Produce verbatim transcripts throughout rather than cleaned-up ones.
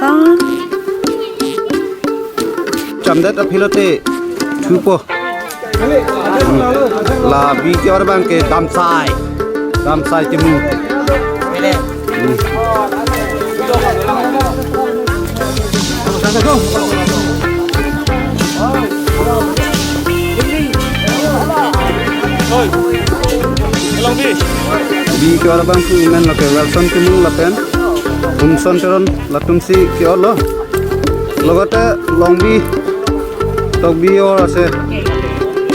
Tan. Chamdet aphi lote thupo. Hmm. La bi ke-or abang ke damsai. Damsai Timung. Hmm. Bi ke-or abangphu amen lake Welson Timung lapen Humson Teron latumsi ke-orlo. Logote longbi tokbi or ase.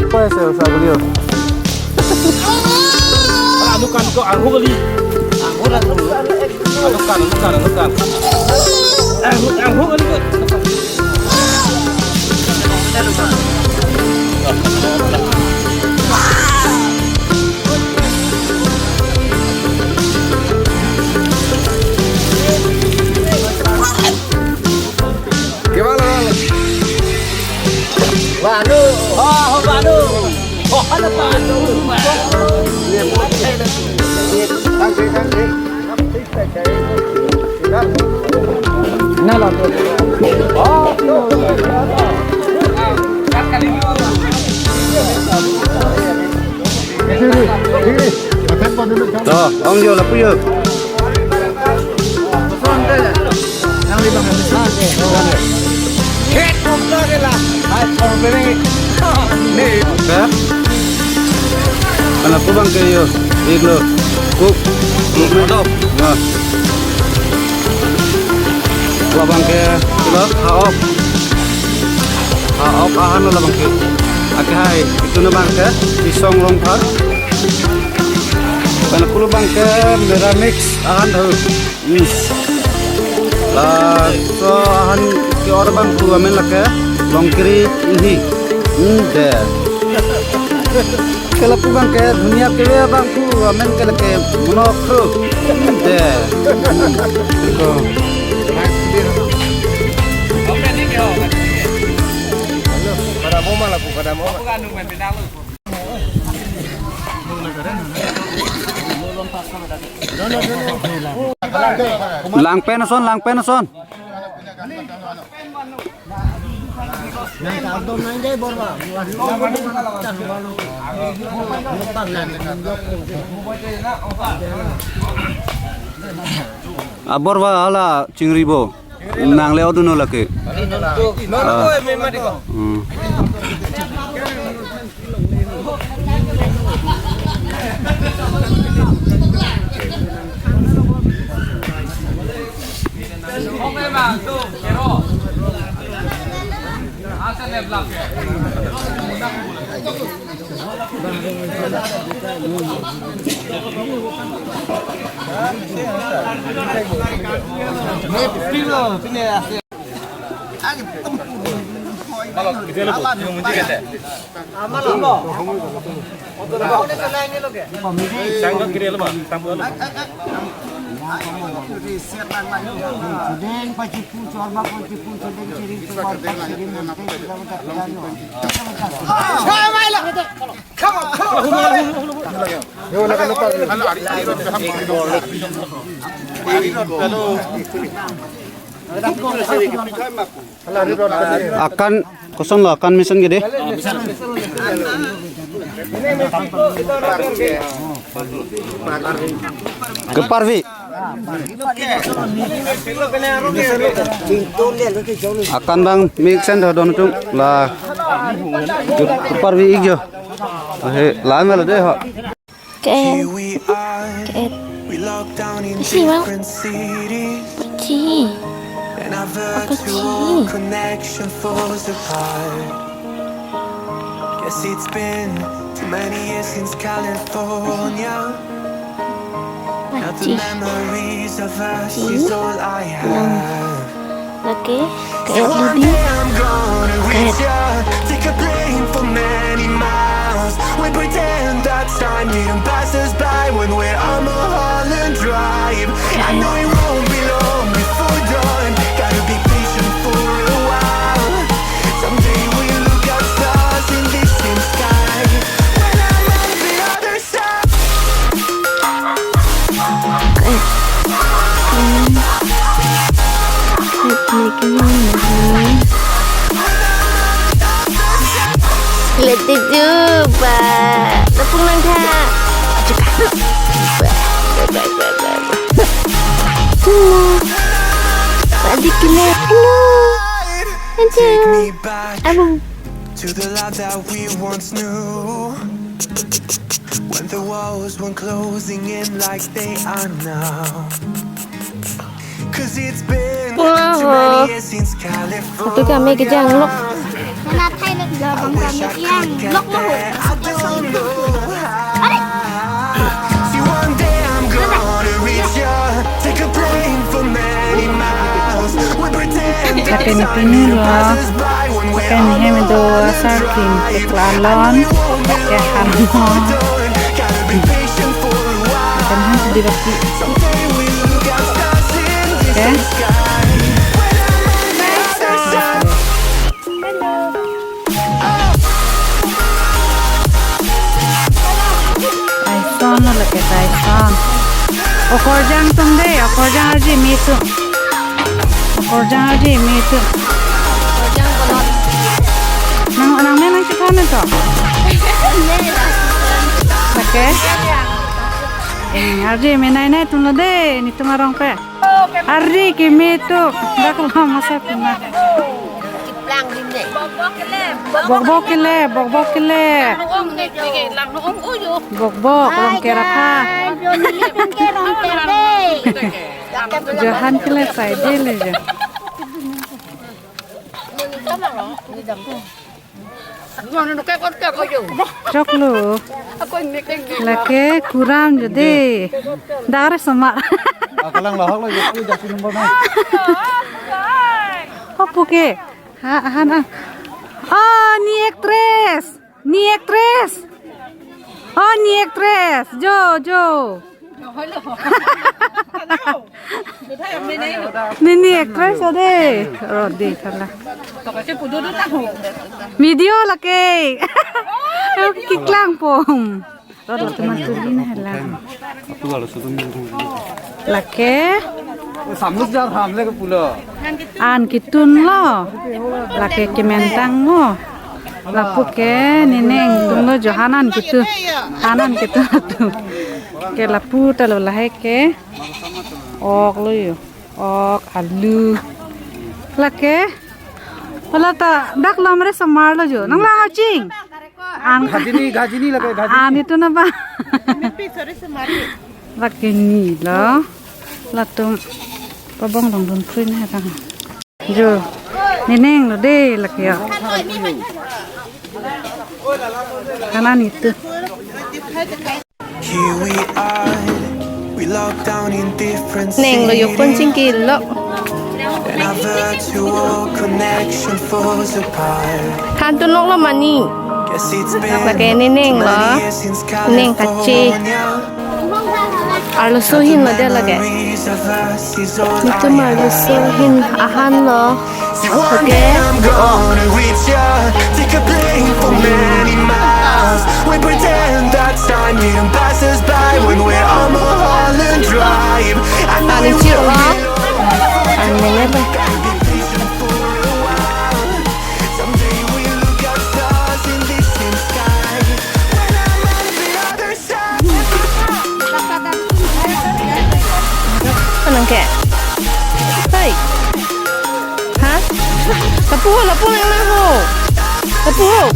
Koi ase saguli or. Anukan ko ahu kali. Anukan, anukan, anukan. Ahu, ahu kali. Banu. Oh, Banu. Oh, ada Banu. To, ong jo, lapu jo. Oke. Mana pu abang ke jo? Iklo. Kuk. Kuk me. Nah. Labang ke, ilo, ha-ok. Ha-ok ahan labang ke. Ake hai, itum abang ke, Isong Rongphar. Mana pu abang ke, mera mix ahan tho. Hmm. Laso ahan ke-or abangphu amen lake Longkiri Inghi. Hmm, de. Ke lapu abang ke dunia keve abangphu amen ke lake Monokro. Hmm, de. Hmm. Ko. Kada moma lapu, kada moma. Langpen ason, langpen ason. Aborva hala chingribo. Nangle odun-o lake. Ah. Hmm. Akan kosonlo, akan mesen gede. Keparvi. Akan abang mesen do don tung la. Keparvi ik jo. Ahe, la melo de ho. Ke, ke, isi bang. Pachi. Pachi. Guess it's been too many years since California. Now the memories of us is all I have. Lake, kaet lidi. Kaet. Take a plane for many miles. We pretend that time didn't pass us by when we're on Mulholland Drive. I know it won't be long before dawn. Gotta be patient for a while. Someday we look at stars in distant sky. When I'm on the other side. Kaet. Hmm. Kaet Hello. Adik kene. Hello. Hello. Abang. To the love that we once knew. When the walls weren't closing in like they are now. 'Cause it's been too many years since California. Atu kami kejang lok. Mana thai lok lo bang kami yang lok lo. I don't know how. See, one day I'm gonna reach ya. Take a plane for many miles. We pretend that time never passes by when we're on a holiday. Lapen pini lo, lapen hem do asar kim keklalon, kehan ho. Gotta be patient for a while. Lapen hem di baki. Someday we'll look at stars in the distant sky. When I'm on the other side. Tyson lo lake Tyson. Okorjang atum dei, okorjang arje me atum. Okorjang arje me atum. Nang, nang me nangchethan to. Lake? Eh, arje me nai nai atum lo dei, netum arong pen. Arje keme atum. Dak lo masa puna. Bokbok kele, bokbok kele. Bokbok, Rongker aphan. Johan kele sai dei le jo. Choklo. Lake kuram jo dei. Dar sama. Akalang lahok lo jo, jasin number nai. Hopu ke? Ha, ha na. Oh, ni actress. Ni actress. Oh, ni actress. Jo, jo. Ni, ni actress ade. Ro dei thala. Video lake. Keklang pom. Ro latum matuli na hala. Lake. Samlus jar hamle ke pulo. An ketun lo. Lake kementang lo. Lapu ke neneng atum lo jo, hanan ketun. Hanan ketun atum. Ke lapu ta lo lahai ke. Ok lo jo. Ok, alu. Lake. Hala ta dak lamre samar lo jo. Nang la ching. An. Ghajini, ghajini lake ghajini. An itu na ba. Lake ni lo. Latum pabong dongdun phui na tang. Jo. Neneng lo dei lake ya. Hanan itu. Here we are, we locked down in different cities. Neng lo yokpon chingki lo. And our virtual connection falls apart. Than tun lok lo mani. Guess it's been too many years since California. Lake neneng lo. Neng kache. Arloso ahin lo dei lake. Netum arloso ahin ahan lo. See, one day I'm gonna reach ya. Take a plane for many miles. We pretend that time didn't pass us by when we're on Mulholland Drive. I know you won't be lonely. Gotta be patient for a while. Someday we'll look at stars in distant sky. When I'm on the other Anang ke? Hai. Ha? Lapu ho, lapu nang nang ho. Lapu ho.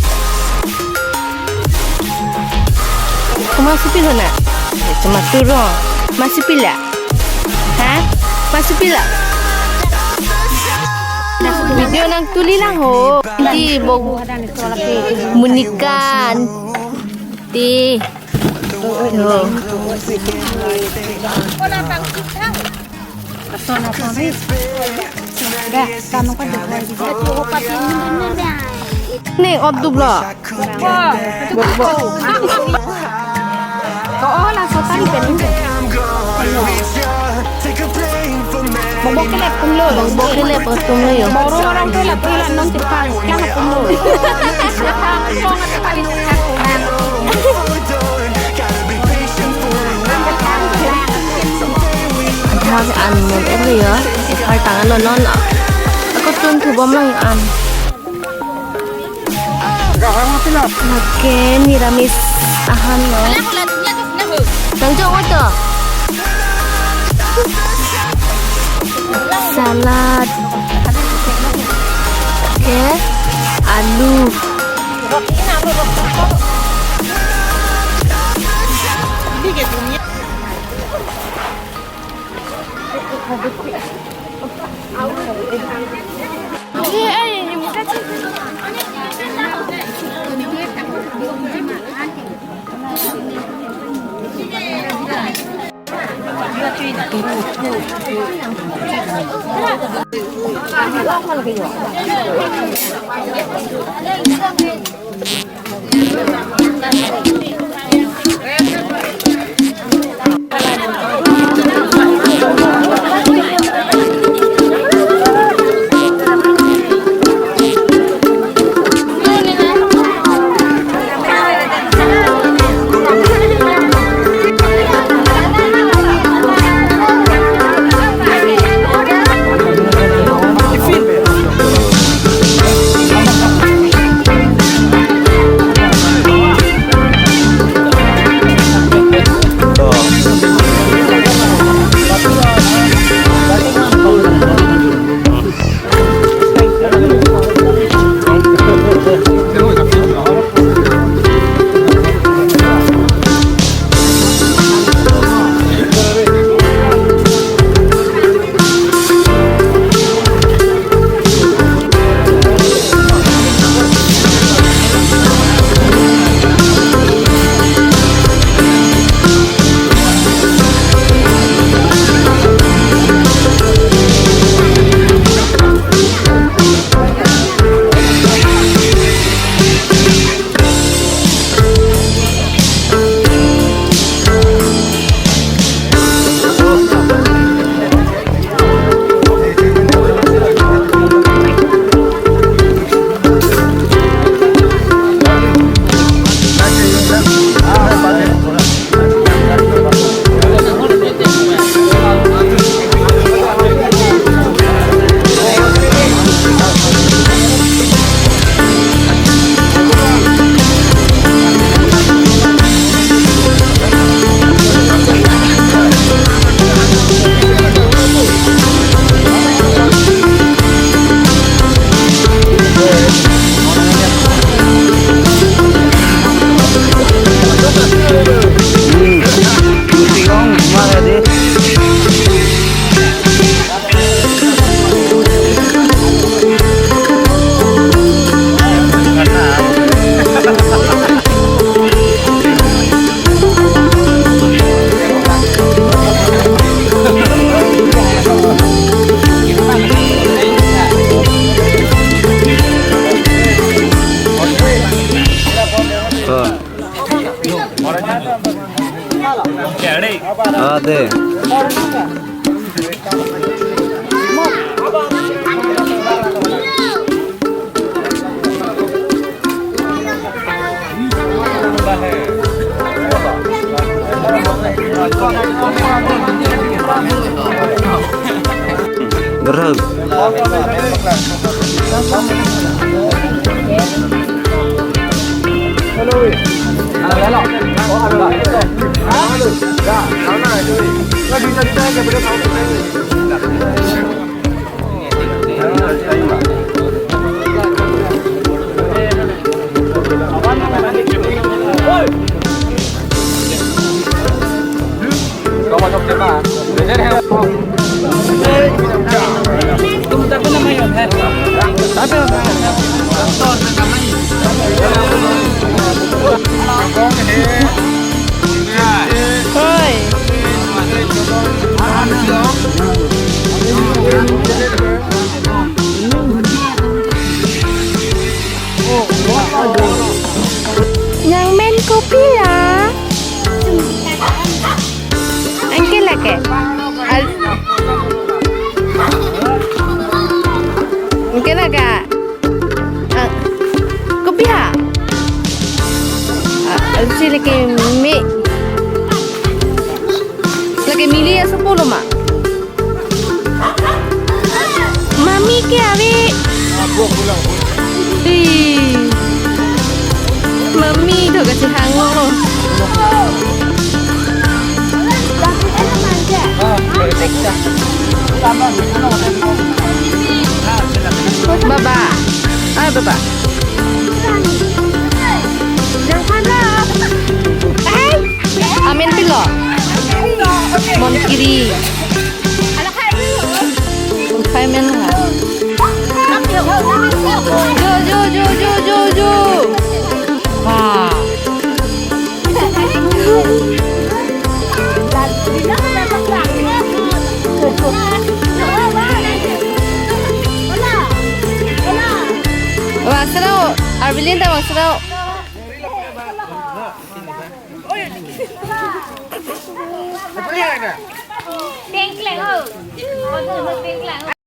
Komat si pilo na? Cuma turun. Masi pilo? Ha? Masi pilo? Video nangtuli lang ho. Di bogu. Munikan. Di. Ning op dublo. Bokbok kelep atum lo. Bokbok kelep atum lo yo. Boro orang tu lapu la non cepat. Klang atum lo. Athak an mon-et lo yo. Ephar tang lo non. Ako tun thu bom lang an. Lake niramis ahan lo. Nang jong oto. Salad. Oke. Alu. Ah, de. Gerhau. Hoi. Nangmen kopi la? Anke lake. Al-, anke lake. Ah, kopi ha? Ah, si lake me. Lake mili aso pulo ma. Mami ke ave. Ih. Mami do kachehang lo. Baba. Ah, baba. Amen pilo. Monkiri. Khai men ha. Jo, jo, jo, jo, jo, jo. Wah. Vangserao, Arbilin ta vangserao. Pengkleng, oh. Pengkleng, oh.